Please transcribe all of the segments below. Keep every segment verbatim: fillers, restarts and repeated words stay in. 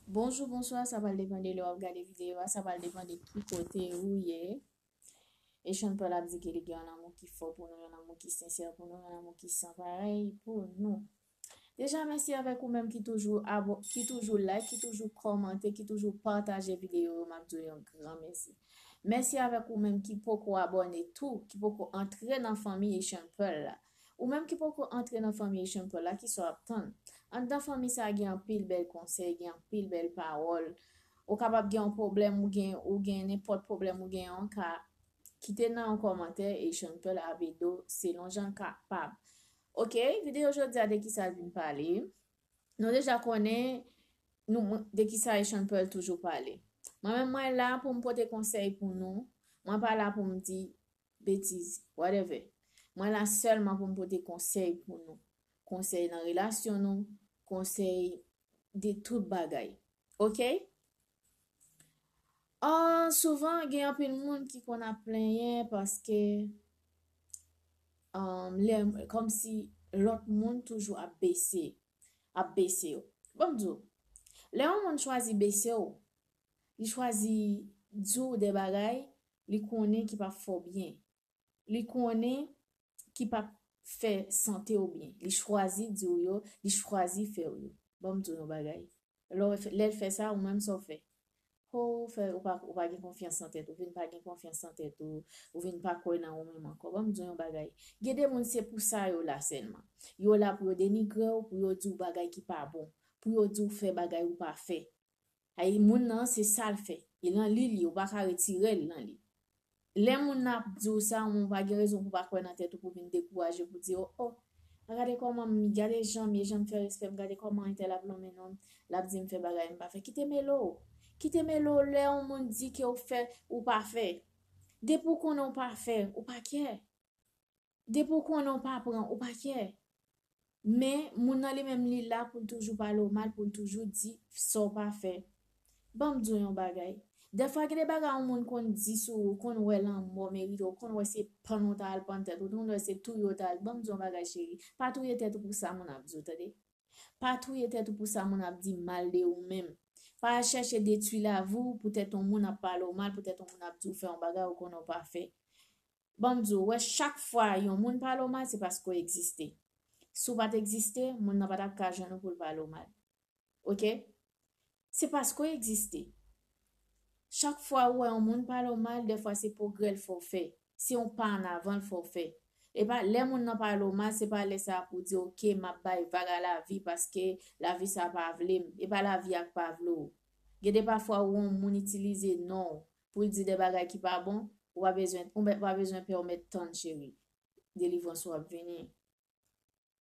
Bonjou, bonswa, sa pral depann de lè w ap gade videyo a, sa pral depann de ki kote ou ye. Echann Pèl ap di ke li gen yon lanmou ki fò pou nou, yon lanmou ki sensè pou nou, yon lanmou ki san parèy pou nou. Deja, mèsi avèk ou menm ki toujou abo-, ki toujou like, ki toujou kòmante, ki toujou pataje videyo yo, m ap di w yon gran mèsi. Mèsi avèk ou menm ki poko abòne tou, ki poko antre nan fanmi Echann Pèl la. Ou menm ki poko antre nan fanmi Echann Pèl la, kisa w ap tann? Anndan fanmi sa a gen anpil bèl konsèy, gen anpil bèl pawòl. Ou kapab gen yon pwoblèm, ou gen, ou gen nenpòt pwoblèm ou gen an, ka kite nan yon kòmantè, Echann Pèl ap ede w selon jan l kapab. Oke, videyo jodi a de kisa l vin pale? Nou deja konnen nou, de kisa Echann Pèl toujou pale. Mwen menm mwen la pou m pote konsèy pou nou. Mwen pa la pou m di betiz, whatever. Mwen la sèlman pou m pote konsèy pou nou. Konsèy nan relasyon nou, konsèy de tout bagay. Oke? Ah, souvan, gen anpil moun ki konn ap plenyen paske, um, lè, kòmsi lòt moun toujou ap bese, ap bese w. Ban m di w, lè yon moun chwazi bese w, li chwazi di w de bagay, li konnen ki p ap fè w byen. Li konnen ki p ap fè sante w byen. Li chwazi di w yo, li chwazi fè w yo. Ban m di w yon bagay. Lè w fè, lè l fè sa, ou menm sa w fè? Ho, ou fè, ou pa, ou pa gen konfyans nan tèt ou, vin pa gen konfyans nan tèt ou, ou vin pa kwè nan ou menm ankò. Ban m di w yon bagay. Gen de moun se pou sa yo la sèlman. Yo la pou yo denigre w, pou yo di w bagay ki pa bon, pou yo di w fè bagay ou pa fè. Ay, moun nan, se sa l fè. E nan li l ye, ou pa ka retire l nan li. Lè moun nan ap di w sa, ou pa gen rezon pou w pa kwè nan tèt ou, pou w vin dekouraje, pou w di, "Oh, oh, gade kòman m, gade jan m ye, jan m fè respè m, gade kòman entèl ap lonmen non m, l ap di m fè bagay m pa fè." Kite mele w. Kite mele w lè yon moun di ke w fè, ou pa fè. Depi w konnen w pa fè, ou pa kè. Depi w konnen w pa pran, ou pa kè. Men, moun nan li menm li la pou l toujou pale w mal, pou l toujou di sa w pa fè. Ban m di w yon bagay. Dèfwa, gen de bagay yon moun konn di sou ou, konn wè lanmò merite w, konn wè se pann ou ta al pann tèt ou, konn wè se touye w ta al. Ban m di w yon bagay, cheri. Pa touye tèt ou pou sa moun ap di w, tande. Pa touye tèt ou pou sa moun ap di mal de ou menm. Pa al chèche detwi lavi w poutèt yon moun ap pale w mal, poutèt yon moun ap di w fè yon bagay ou konnen w pa fè. Ban m di w, wè, chak fwa yon moun pale w mal, se paske w egziste. Si w pa t egziste, moun nan pa t ap ka jwenn ou pou l pale w mal. Oke? Se paske w egziste. Chak fwa ou wè yon moun pale w mal, dèfwa se pwogrè l fè w fè. Se yon pa an avan l fè w fè. E pa lè moun nan pale w mal, se pa lè sa a pou w di, "Oke, m ap bay vag a lavi paske lavi sa pa vle m." E pa lavi a k pa vle w. Gen de pafwa ou wè yon moun itilize non w pou l di de bagay ki pa bon, ou pa bezwen, ou pa bezwen pè, ou mèt tann, cheri. Delivrans ou ap vini.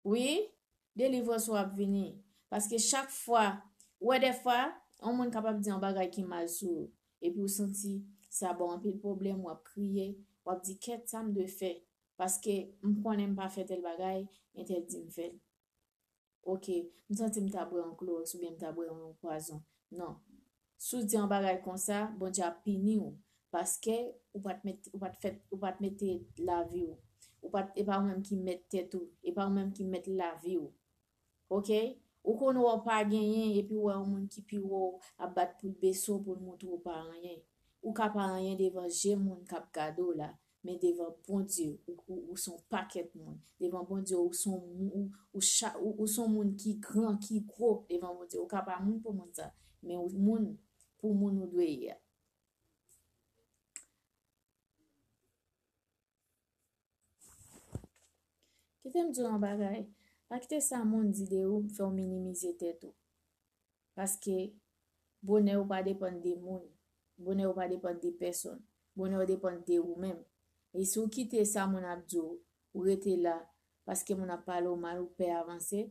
Wi, delivrans ou ap vini. Paske chak fwa, ou wè dèfwa, yon moun kapab di yon bagay ki mal sou ou, epi ou santi sa ba w anpil pwoblèm, w ap kriye, w ap di, "Kèt, sa m dwe fè? Paske m konnen m pa fè tèl bagay, entèl di m fè l." Oke, m santi m ta bwè yon klowòks oubyen m ta bwè yon pwazon. Non. Si w di yon bagay konsa, Bondye ap pini w. Paske ou pa t met, ou pa t fè, ou pa t mete lavi w. Ou pa t, e pa ou menm ki mèt tèt ou. E pa ou menm ki mèt lavi w. Oke? Ou konn wè w pa genyen, epi w wè yon moun ki pi wo w ap bat pou l bese w, pou l montre w pa anyen. Ou ka pa anyen devan je moun k ap gade w la, men devan Bondye, ou, ou, ou se yon pakèt moun. Devan Bondye, ou se yon mou-, ou, ou cha-, ou, ou se yon moun ki gran, ki gwo devan Bondye. Ou ka pa moun pou moun sa, men ou moun pou moun ou dwe ye a. Kite m di w yon bagay. Pa kite sa moun di de ou fè w minimize tèt ou. Paske bonè ou pa depann de moun. Bonè ou pa depann de pèsonn. Bonè ou depann de ou menm. E si w kite sa moun ap di w, ou rete la, paske moun ap pale w mal, ou pè avanse,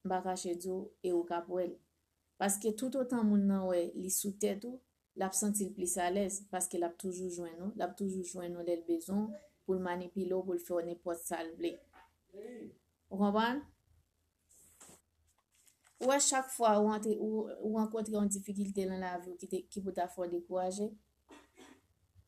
m pa kache di w, e ou k ap wè l. Paske toutotan moun nan wè li sou tèt ou, l ap santi l plis alèz, paske l ap toujou jwenn ou, l ap toujou jwenn ou lè l bezwen w, pou l manipile w, pou l fè w nenpòt sa l vle. Ou konprann? Ou wè, chak fwa ou antre, ou, ou rankontre yon difikilte nan lavi w ki te, ki pou ta fè w dekouraje,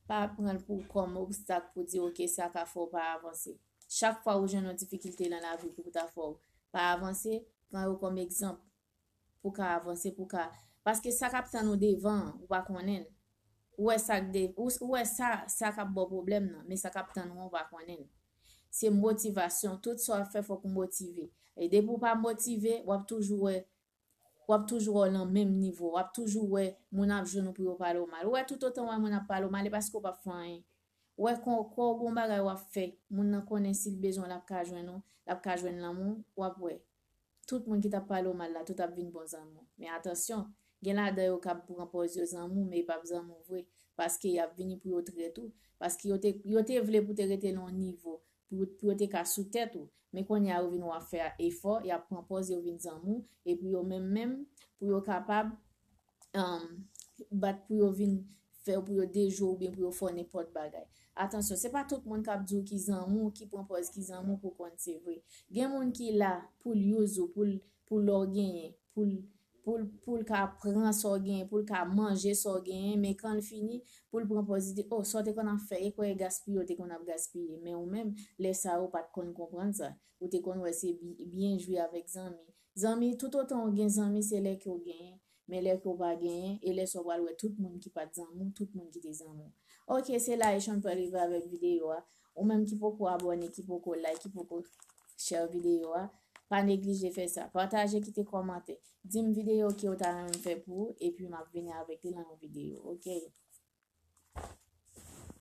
pa pran l pou kòm obstak pou di, "Oke, sa ka fè w pa avanse." Chak fwa ou jwenn yon difikilte nan lavi w ki pou ta fè w pa avanse, pran yo kòm egzanp. pou w ka avanse, pou w ka, paske sa k ap tann ou devan an, ou pa konnen l. Ou wè sa k de, ou, ou wè sa, sa k ap ba w pwoblèm nan, men sa k ap tann ou an, ou pa konnen l. Se motivasyon, tout sa w ap fè, fòk ou motive. E depi w pa motive, w ap toujou wè, w ap toujou wè w nan menm nivo, w ap toujou wè moun ap jwenn ou pou yo pale w mal. Ou wè, toutotan w wè moun ap pale w mal, e paske w p ap fè anyen. Ou wè, kon, kon w gen yon bagay w ap fè, moun nan konnen si l bezwen w, l ap ka jwenn ou, l ap ka jwenn lanmou, w ap wè. Tout moun ki t ap pale w mal la, tout ap vin bon zanmi w. Men atansyon, gen ladan yo k ap pran pòz yo zanmi w, men yo p ap zanmi w vre, paske y ap vini pou yo trèt ou, paske yo te, yo te vle pou te rete nan yon nivo, pou, pou yo te ka sou tèt ou. Men kounye a, yo vin wè w ap fè efò, y ap pran pòz, yo vin zanmi w, epi yo menm menm, pou yo kapab, um, bat pou yo vin fè w pou yo dejwe w oubyen pou yo fè w nenpòt bagay. Atansyon, se pa tout moun k ap di w ki zanmi w, ki pran pòz ki zanmi w pou konn se vre. Gen moun ki la pou l use ou, pou l, pou lè w genyen, pou l, pou l, pou l ka pran sa w genyen, pou l ka manje sa w genyen, men kan l fini, pou l pran pòz li di, "Oh, sa w te konn ap fè, e kwè e gaspiye w te konn ap gaspiye." Men ou menm, lè sa a, ou pa t konn konprann sa. Ou te konn wè se bi-, byen jwe avèk zanmi. Zanmi, toutotan w gen zanmi, se lè ke w genyen. Men lè ke w pa genyen, e lè sa w pral wè tout moun ki pa t zanmi w, tout moun ki te zanmi w. Ok, se la Echann Pè rive avèk videyo a. Ou menm ki poko abòne, ki poko like, ki poko share videyo a, pa neglije fè sa. Pataje, kite kòmantè. Di m videyo ke w ta renmen m fè pou ou, epi m ap vini avèk li nan yon videyo, ok?